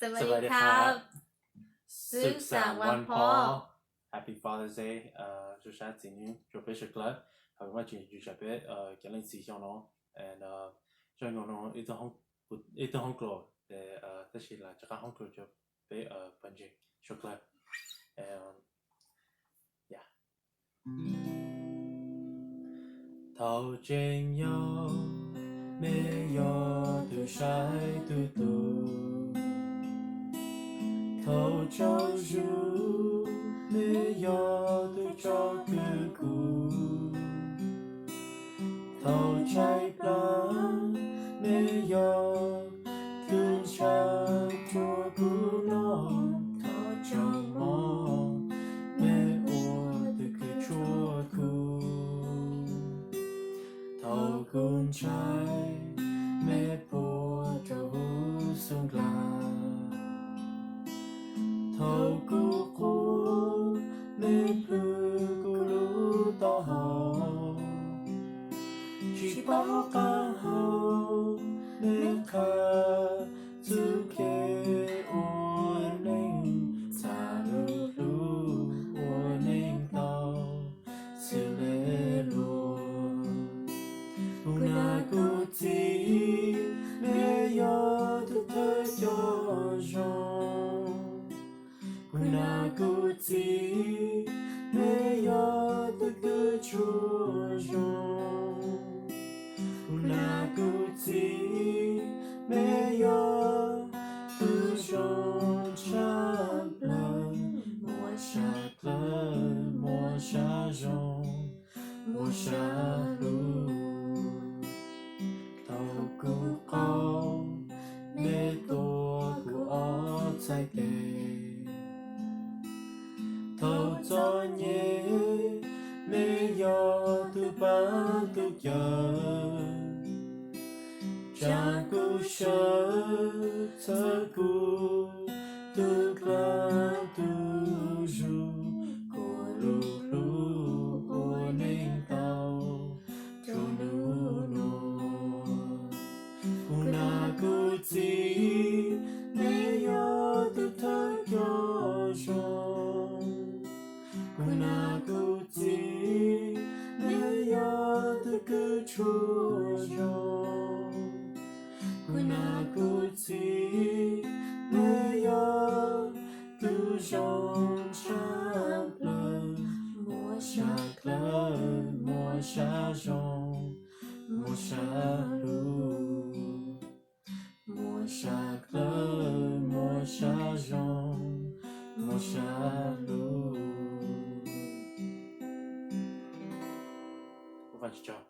สวัสดีครับ สุขสันต์วันพ่อ Happy Father's Day, zoo sab txiv nub rau peb sawv dlawg. Thov Vajtswv tsom peb cov leej txiv xyoo no, zaj no ib tug hoob klos, tab sis los rov qab hoob klos rau peb pawg ntseeg sawv dlawg. Thaum tseem yau, mej yog tus saib tus tu. Thaum tsaus zus, mej yog tus tso kwv kuv. Thaum tshaib plab, mej yog tus ntshaw rua kuv noj. Thaum tsaus mob, mej ua tus kws tshuaj kuv. Thaum kuv ntshai, mej puag rau huv xub nqag. Thaum kuv qub, mej plhws kuv lub taub hau. Tsis paub qab hau, mej qha txuj kev ua neej, txhaj lug hlub ua neej tau xws le luag. Kuv nam kuv txiv, mej yog tus thawj coj zoo. Kuv nam kuv txiv, mej yog tus kws tshuaj zoo. Kuv nam kuv txiv, mej yog tus zoo tshaj plawg, muaj sab dlawg muaj sab zoo, muaj sab hlub. Thaum kuv qaug, mej tuav kuv ob txhais tes. Thaum txom nyem, mej yog tus pab tus caw, tsa kuv sawv, txhawb kuv tus dlaag tus zug, kuv lug hlub ua neej tau rua nub nua. Kuv nam kuv txiv, mej yog tus thawj coj zoo. Kuv nam kuv txiv, mej yog tus kws tshuaj zoo. Kuv nam kuv txiv, mej yog tus zoo tshaj plawg, muaj sab dlawg muaj sab zoo, muaj sab hlub, muaj sab dlawg muaj sab zoo, muaj sab hlub. Ua Vajtswv tsaug.